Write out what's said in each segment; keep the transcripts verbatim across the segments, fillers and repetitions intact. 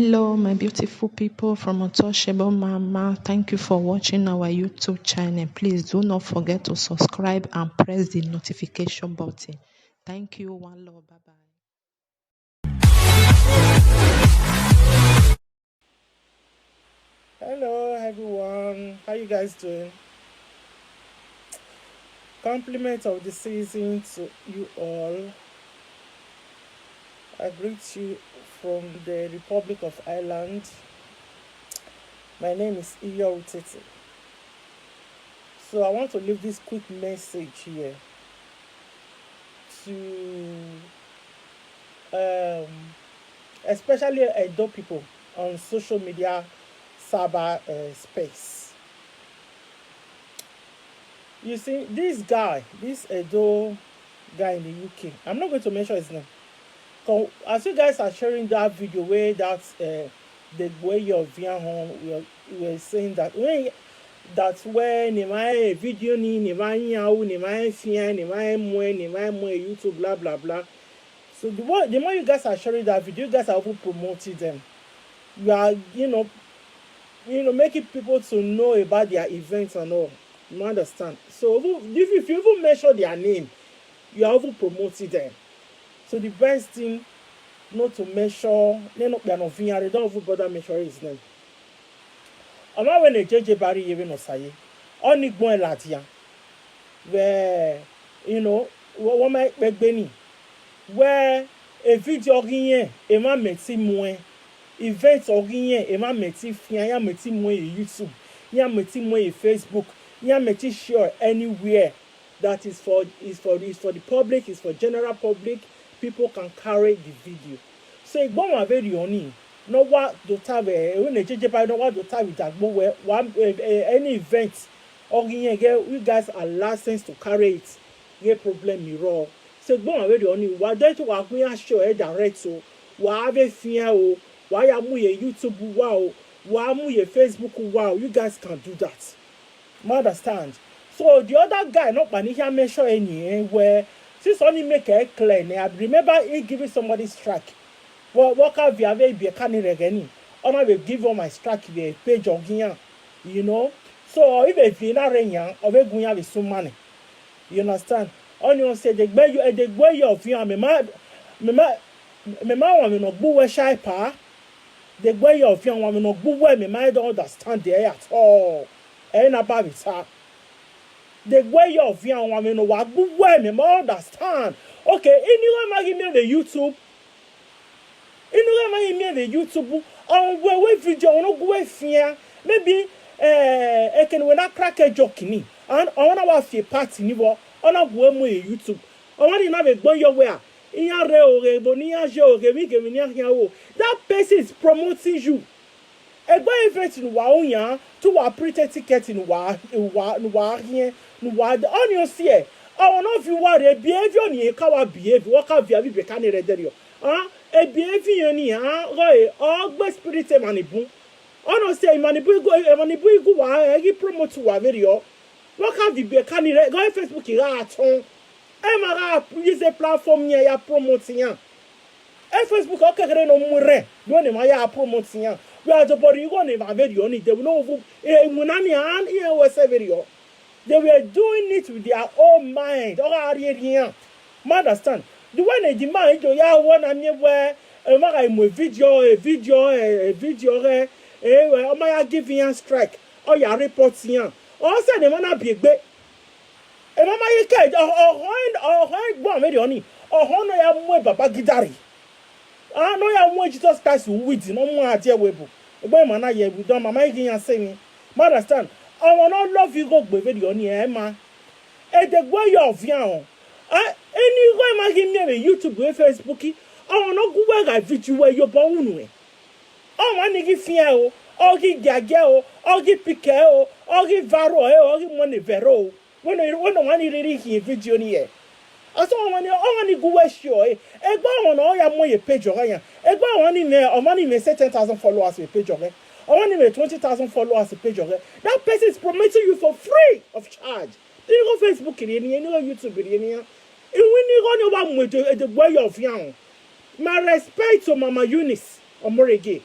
Hello, my beautiful people from Untouchable Mama. Thank you for watching our YouTube channel. Please do not forget to subscribe and press the notification button. Thank you. One love. Bye bye. Hello, everyone. How you guys doing? Compliment of the season to you all. I greet you from the Republic of Ireland. My name is Iyo Utete. So I want to leave this quick message here to, um, especially Edo people on social media cyber uh, space. You see, this guy, this Edo guy in the U K, I'm not going to mention his name. So, as you guys are sharing that video where that uh, the way your view home, you were saying that when that when in my video ni in my yahu, in my fian, in my mwe, in my mwe YouTube, blah blah blah. So the more the more you guys are sharing that video, you guys are even promoting them. You are, you know, you know, making people to know about their events and all. You understand? So even if, if you even mention their name, you are even promoting them. So the best thing not to mention, they not they are not they don't even bother mentioning his name. Ama when a J J Barry even no say, only going latia. Where, you know, what what my begbeni. Where a video again, a man meti mwe. Event again, a man meti fian, ya meti mwe YouTube, ya meti mwe Facebook, ya meti share anywhere. That is for is for is for the public, is for general public. People can carry the video. So igbon wa very oni. No wa do tave, e ne jeje pa no wa do tave dagbo we wa eh, eh, any event. Ogiyen ge, you guys are licensed to carry it. Ye problem mi ro. So igbon wa very oni. Wa de to wa kun ya show e direct o. Wa ave fian o. Wa ya mu ye YouTube wa o. Wa mu ye Facebook wa o. You guys can do that. You understand? So the other guy, not Bani, he mentioned any eh, where since only make it clear, eh, I remember he giving somebody strike. Well, worker via be a canny regeni. Or I will give all my strike via page of Gian, you know. So if a Vina Renya, or we Gunya with some money, you understand? Only say the way you eh, the way of you, me my me my me my one no go where shy pa. The way of you, one no go where me my don't understand there at all. Eh, na ba with her. The way of you, one no wa go where me my understand. Okay, anyway, my give me the YouTube. Anyway, my give me the YouTube. On where we video no go where fear. Maybe eh, I can when I crack a joke ni. And I wanna wa fear party ni wo. I wanna go where my YouTube. I wanna have a go your where. In your real, but near your, give me, give me, near your. That person is promoting you. Egbe event in wa unya to wa print ticket in wa wa wa here in wa the onion see. I will not view what a behavior ni ka wa behave, what ka via be can read you. Ah, a behavior ni ah, go all gbe spirit e manibu. Ono say manibu go e manibu go wa e promote wa very o. What ka be be can read go Facebook ra ton. E ma ra use a platform near ya promote yan. E Facebook o kekere no mu re. Yo ne ma ya promote yan. We are the body you go ne ma very oni de no vu. E mu na ni an e we se very o. They were doing it with their own mind. O ga ri ri yan. Ma understand? The one e di ma ijo ya wo na mi we. E ma ga mo video, a video, a video re. E we o ma ya give yan strike. O ya report yan. O se ne ma na bi egbe. E mama ye ke o o o gbon me oni. O ho no ya mu e baba gidari. Ah, no ya mu e Jesus Christ with no mu ade we bu. Egbe ma na ye bu don mama ye yan se mi. Ma understand? I will not love you go gbe very oni e ma. E de gbo yo vian o. Ah, any go ma give me YouTube and Facebook. I will not go where I video where you born unu e. O ma ni gi fian o. O gi gage o. O gi pike o. O gi varo e o. O gi money vero o. When no when no one really he video ni e. Aso o ma ni o ma ni go where show e. Egba o no ya mo ye page o ya. Egba o ni me o ma ni me say ten thousand followers we page o. O ma ni me twenty thousand followers page o. That person is promoting you for free of charge. You go Facebook ni ni you go YouTube ni ni. Iwi ni go ni wa mo e de gbo yo fian. My respect to Mama Eunice Omorege.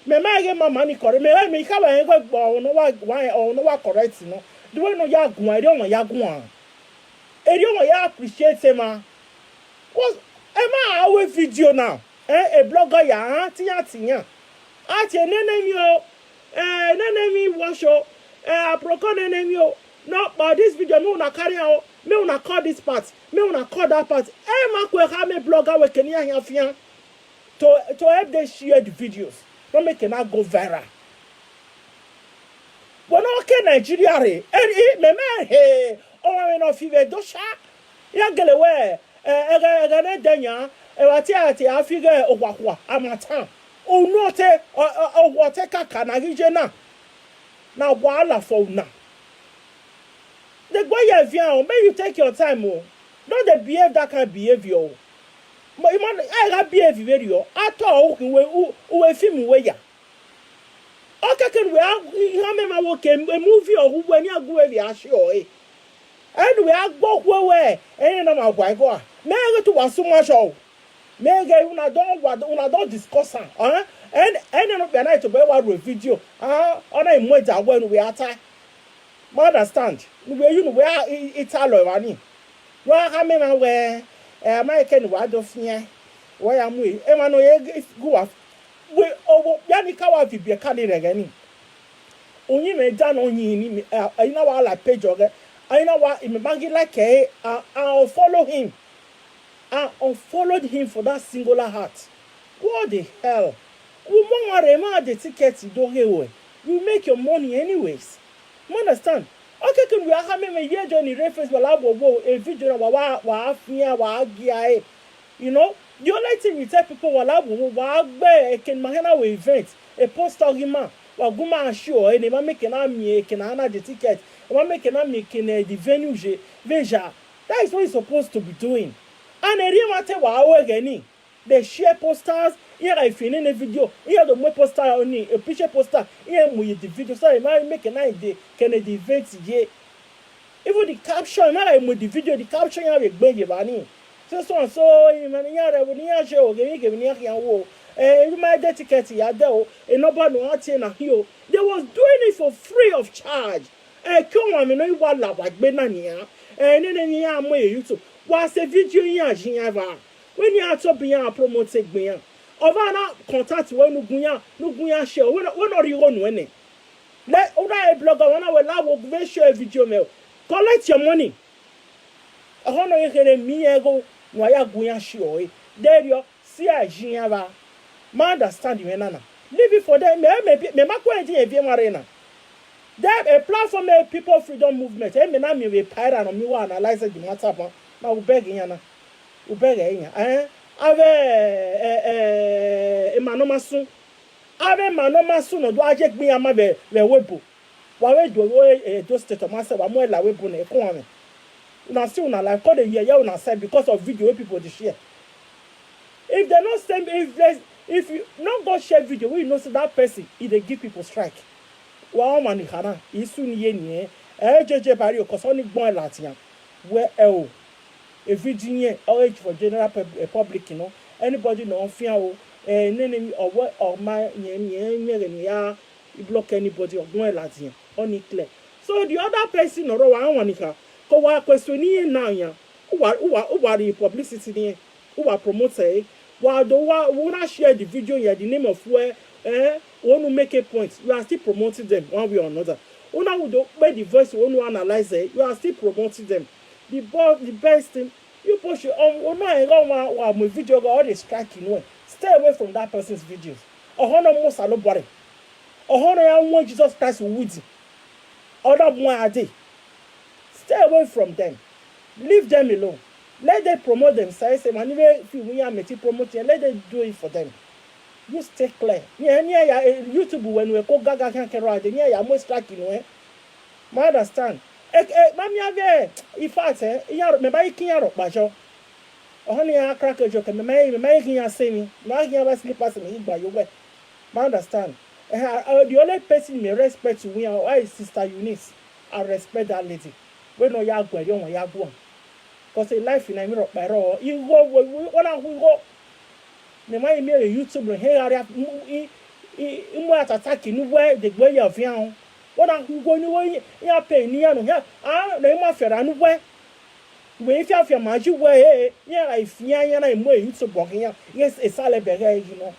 Me ma ge mama ni correct. Me ma me ka ba go gbo ono wa wa ono wa correct no. The way no ya gun, I don't want ya gun. I don't want ya appreciate him. Ah. What am I away video now? Eh, a blogger ya, ah, tiya tiya. Ah, ti enene mi o. Eh, enene mi wash o. Eh, aproko enene mi o. No, but this video me una carry out. Me una cut this part. Me una cut that part. Eh, ma kwe ha me blogger we kenya ya fian. To to help them share the videos. No make it not go viral. But no okay Nigeria re. Eh, eh, me me he. Oh, we no fi ve do sha. Ya gele we. Eh, ega ega ne denya. E wa ti ati afige ohwahwa amatan. Unu te ohwa te kaka na gije na. Na wahala for una. The boy ya vian o, make you take your time o. No dey behave that kind behavior o. But you man, I got behave very o. At all, we we film we ya. Okay, can we have how many ma wo ke movie or who when you go we ashi o eh. And we are go we we. And na ma gwa go. Me go to wasu ma show. Me get una don wa una don discuss am. Eh? And and no be na to be wa video. Ah, ona imo ja when we attack. Ma understand? We you know we are Italo wani. Wa ha me ma we. Eh, ma ke ni wa do fie. Wa ya mu. E ma no ye go wa. We owo ya ni ka wa fi bi ka ni re ni. Onyi me da no onyi ni mi. Eh, ina wa la page oge. Ina wa ime mangi like eh, I unfollow him. I unfollowed him for that singular heart. What the hell? Wo mo wa re ma the ticket do he we. You make your money anyways. You understand? Okay, can we have me me ye join the reference wala wo wo a video na wa wa wa afia wa agia eh. You know, the only thing we tell people wala wo wa gbe eken mahana we event a poster gima wa guma show e ne ma make na mi eken na the ticket. Wa make na mi eken the venue je veja. That is what you're supposed to be doing. And a real matter wa we gani. They share posters. Here I feel in a video. Here the more poster only a picture poster. Here we the video. Sorry, man, make a night day. Can the event ye. Even the caption, man, I with the video. The caption here we beg you money. So so and so. Man, here I would near show. Give me give me a wo. Eh, you might get ticket ya do. A number no at na here. They was doing it for free of charge. Eh, come on, me no you want la wa gbe na ni ya. Eh, ne ne ni ya mo YouTube. Wa se video ya jin ya va. When you are to be a promote gbe ya. Over na contact we nugun ya, nugun ya share. We no we no ri onu ene. Le una a blogger una we la wo gbe share video me. Collect your money. Oho no ye kere mi ego no ya gun ya share. There you see a jin ya va. Ma understand you nana. Leave it for them. Me me me ma ko e jin e vie mare na. Then a platform a people freedom movement. E me na mi we paira no mi wa analyze the matter ba. Na u beg ya na. U beg ya. Eh? Ave eh eh e ma no masun. Ave ma no masun no do aje gbin ama ve ve webo. Wa we do we eh do state of master wa mo la webo na e ko ame. Una see una life call the year ya una side because of video wey people dey share. If they no send if they if you no go share video wey you know say that person e dey give people strike. Wa o mani kana isu ni ye ni eh. Eh jeje bari o koso ni gbon lati yan. We e o. A video here or for general pub, eh, public you know. Anybody no fear o. Eh nene or what or my nye nye nye nye ya. You block anybody or gbon lati yan. Only clear. So the other person no wa won nika. Ko wa question ni na yan. Uwa uwa uwa the publicity ni. Uwa promote eh. Wa do wa una share the video here the name of where eh want to make a point. You are still promoting them one way or another. Una would pay the voice want to analyze eh. You are still promoting them. The boss the best thing you push on una e go wa wa mo video go all the strike you know. Stay away from that person's videos. Ohono mo salo bore. Ohono ya won Jesus Christ wudi. Other one a day. Stay away from them. Leave them alone. Let them promote themselves. Say man if you we are making promoting, let them do it for them. You stay clear. Yeah, yeah, yeah. YouTube when we go gaga can kero ade. Yeah, yeah, mo strike you know. Eh? Ma understand. Eh, eh, mami ave. In fact, eh, ya me ba ikin ya ro pajo. Ohoni ya crack a joke. Me me me me ikin ya say me. Me ikin ya ba slippers me igba yo we. Ma understand. Eh, uh, the only person me respect to win why is Sister Eunice. I respect that lady. We no ya gwe yo ya gwe. Cause a life in a mirror by ro. You go we we ona hu go. Me ma me YouTube no he area Imwe atataki nuwe de gbe ya vian. Wona hugo nuwe ya pe ni ya no ya. Ah, na ima fera nuwe. We ifia fia maji we, eh, ya ifia ya na imwe YouTube ya. Yes, esale bere, you know.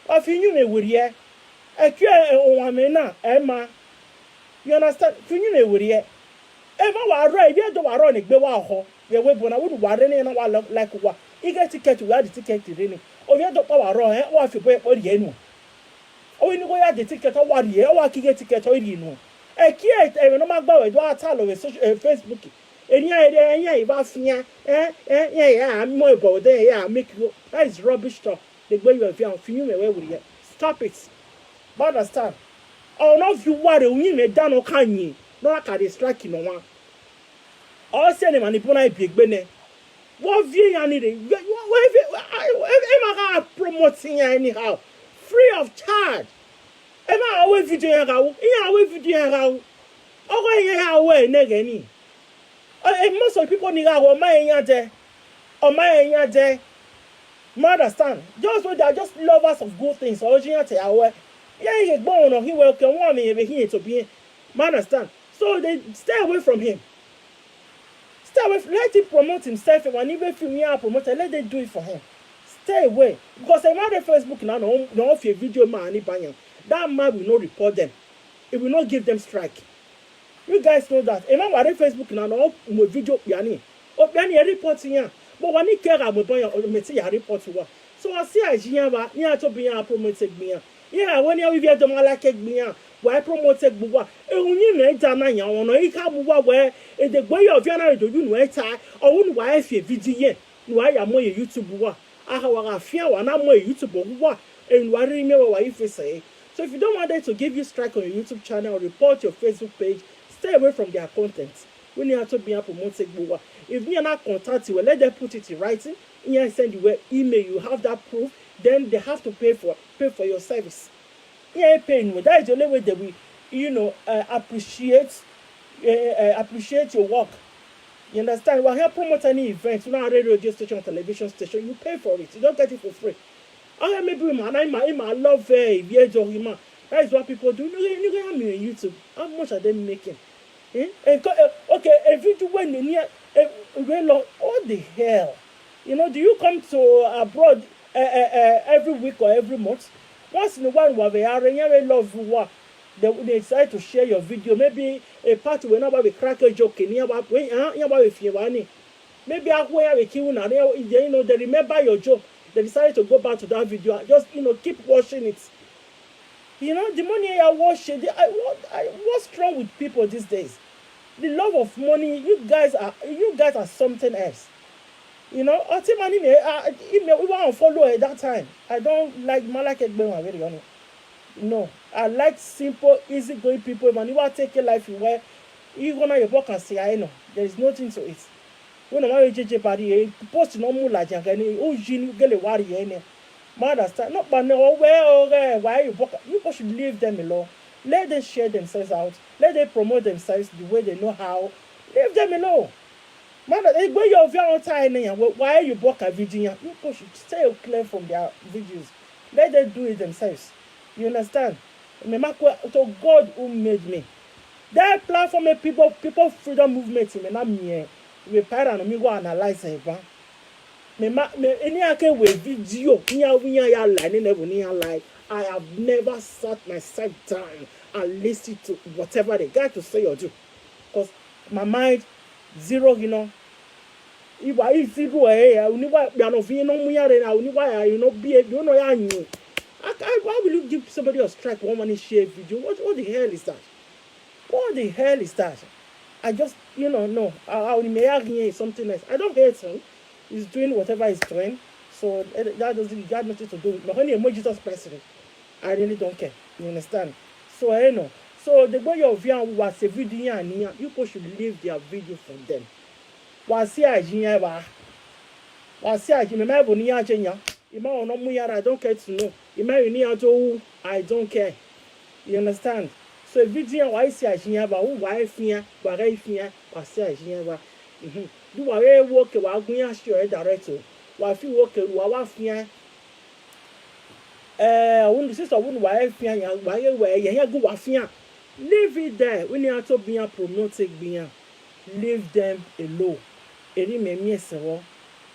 Afi nyu me wuri e. E kio e o wa me na e ma. You understand? Fi nyu me wuri e. E ma wa ro e bi e do wa ro ni gbe wa ho. Ye we bona wo wa re ni na wa lo- like wa. I get ticket, we had the ticket re ni. O bi e do pa wa ro e, wa fi bo e po ri e nu. O ni go ya the ticket, o wa ri e, o wa ki get ticket o ri nu. E ki e e no ma gba we do ata lo we social, eh, Facebook. E ni e e ni e ba fian. Eh, eh, yeah, yeah, I'm more about there, yeah, make you. That is rubbish talk. The way you are feeling, feel me where we are. Stop it. But understand? Oh, no, if you worry, we may down no can ye. No, I can distract you no one. All send him and he put a big bene. What view you need? What if I promoting you anyhow? Free of charge. Ema awe video ya gawo. Iya awe video ya gawo. Ogo ya awe ne gani. Eh, most of people ni gawo ma ya de. O ma ya de. Ma understand? Just when they are just lovers of good things. O ji ya te awe. Ya ye gbo no hi we ke won mi ye be hi to bi. Ma understand? So they stay away from him. Stay away. Let him promote himself. When even if you are promoted, let them do it for him. Stay away. Because another Facebook now, no, no, if a video man, that man will not report them. It will not give them strike. You guys know that. A man wari Facebook na no mo video piani. O piani e report yan. But wani ke ga mo boyan o me ti ya report wa. So I see ajiyan ba ni a to bi yan promote gbiyan. Yeah, when you video ma like gbiyan. Why promote gbuwa? E unyi me da na yan ono ika buwa we e de gbe yo via na do you no eta. O unu wa e fi video yen. No wa ya mo ye YouTube wa. Aha wa ga fia wa na mo ye YouTube wa. E no wa ri me wa wa ife se. So if you don't want them to give you strike on your YouTube channel or report your Facebook page, stay away from their content. When you have to be a promote gbuwa. If you are not contact you, let them put it in writing. You send you an email. You have that proof. Then they have to pay for pay for your service. Yeah, pay you. That is the only way they will, you know, uh, appreciate uh, uh, appreciate your work. You understand? Well, help promote any event. You know, radio, radio station, television station. You pay for it. You don't get it for free. Oh, yeah, maybe my my my love eh, yeah, Johima. That is what people do. You know, you know, I'm on YouTube. How much are they making? Eh? Eh, co- eh, okay, a video when you near, eh, well, what the hell? You know, do you come to abroad uh, uh, uh, every week or every month? Once in a while, we have a area where love you are. They, they decide to share your video. Maybe a part where nobody crack a joke in here, but when uh, you have a few money. Maybe I where we kill now. You know, they remember your joke. They decided to go back to that video and just you know keep watching it. You know, the money I watch, the, I, what, I, what's wrong with people these days? The love of money, you guys are, you guys are something else. You know, ultimately, me, I, I, me, we want to follow at that time. I don't like Malak Egbema, very honest. No, I like simple, easygoing people. When you want to take your life where you gonna your work and say, I know, there is nothing to it. When I want to J J party, eh, post no more like Jangani, oh, Jin, get a worry, eh, ma understand? No, but no, where, oh, eh, why you book? You should leave them alone. Let them share themselves out. Let them promote themselves the way they know how. Leave them alone. Man, eh, where you are on time, eh, why why you book a video? You should stay clear from their videos. Let them do it themselves. You understand? Me ma kwe to God who made me. That platform of people, people freedom movement, me na me. Eh. We para no me go analyze it, ba. Me ma me any ake we video. Nya winya ya lie, ni never ni ya lie. I have never sat myself down and listened to whatever the guy to say or do. Because my mind zero, you know. Iwa if zero eh, uniwa ya no vi no mu ya re na uniwa ya you know be you know ya nyu. I, I, why will you give somebody a strike one money share video? What what the hell is that? What the hell is that? I just you know no. I, I only may I hear something else. I don't hate him. He's doing whatever he's doing. So eh, that doesn't got nothing to do with no any more Jesus person. I really don't care. You understand? So I know. So the way your view was a video and you people should leave their video for them. Wasi ajinya ba. Wasi ajinya me bo ni ajinya. Ima ono mu yara I don't care to know. Ima ni ajo I don't care. You understand? So if you didn't why see ajinya ba who why fear, why fear, wasi ajinya ba. Mhm. Do why work wa gunya show direct. Wa fi work wa wa fear. Eh, wunu, sister, wunu wa e fian ya, wa e we ye ye gu wa fian. Leave it there. Wunu ya to be a promote be ya. Leave them alone. Eri me me se wo.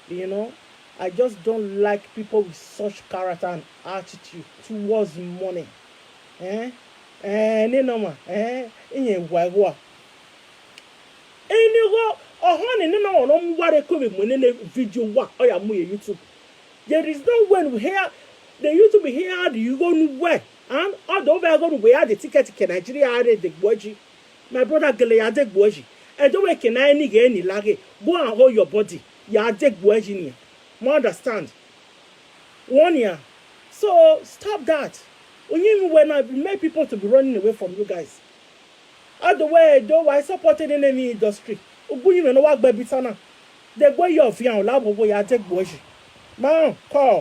You know, I just don't like people with such character and attitude towards money. Eh? Eh, ni no ma. Eh, inye wa wa. Eni go, oh, honey, no, no, no, what they could be money video wa. Oh, ya mu ye YouTube. There is no when we hear the YouTube here, you go nowhere. And all the over go nowhere, the ticket to Nigeria are the Gboji. My brother Gele ya de Gboji. And don't wake na any any lage. Go and hold your body. Ya de Gboji ni. Mo understand. One year. So stop that. Only when I make people to be running away from you guys. All the way, though, I supported in any industry. Ugunyi no wa gbe bitana. The boy you fian la bobo ya de Gboji. Man, call.